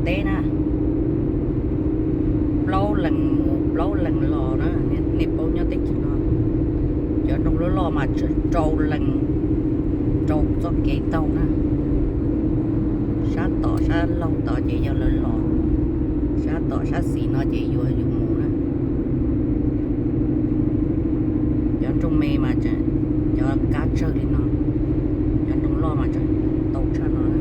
teb na, plaub leeg mus plaub leeg los na. Nej paub nyob teb chaws no cov nroog loj loj mas tseem rau leeg rau txoj kev taug na. Sab tom sab laug tod ces yog lawv los, sab tom sab xis no ces yuav yus mus na. Cov nroog me mas tseem, cov kab tsawg li no, cov nroog loj mas tseem tau tshaj no na.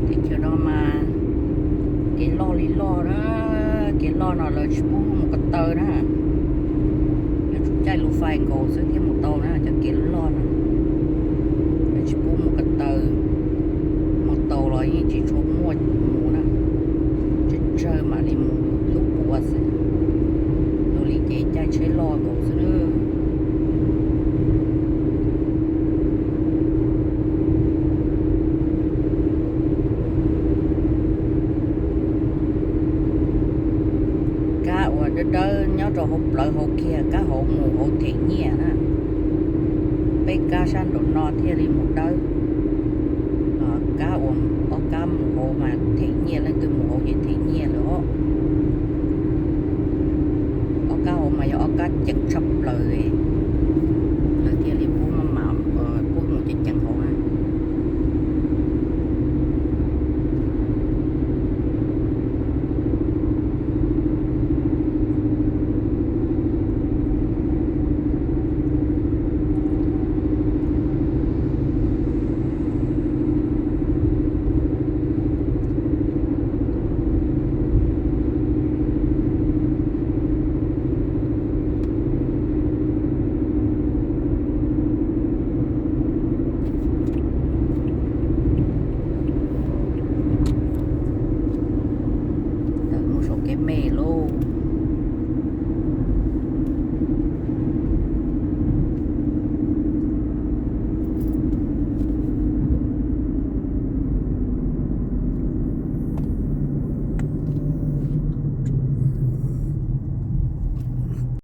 Teb chaws no mas kev loj li loj na, kev loj no lawv tsis pub mus ko taw na. Yuav tsum caij lub fais nkaus xwb thiaj mus tau na, cov kev loj no lawv tsis pub mus ko taw. Mus tau los yeej tsis tshua muaj mus na, tsawg tsawg mam li mus lub puav xwb. Luag li ces caij tsheb loj nkaus xwb na. Kab uas dawb dawb nyob rau hauv plawv hauv kiag, kab hauv mus hauv them nyiaj na. Peb kab sab nraum no thiaj li mus dawb. Kab uas ob kab mus hauv mas them nyiaj, leej twg mus hauv ces them nyiaj lawm os. Ob kab hauv mas yog ob kab ceev tshaj plaws li.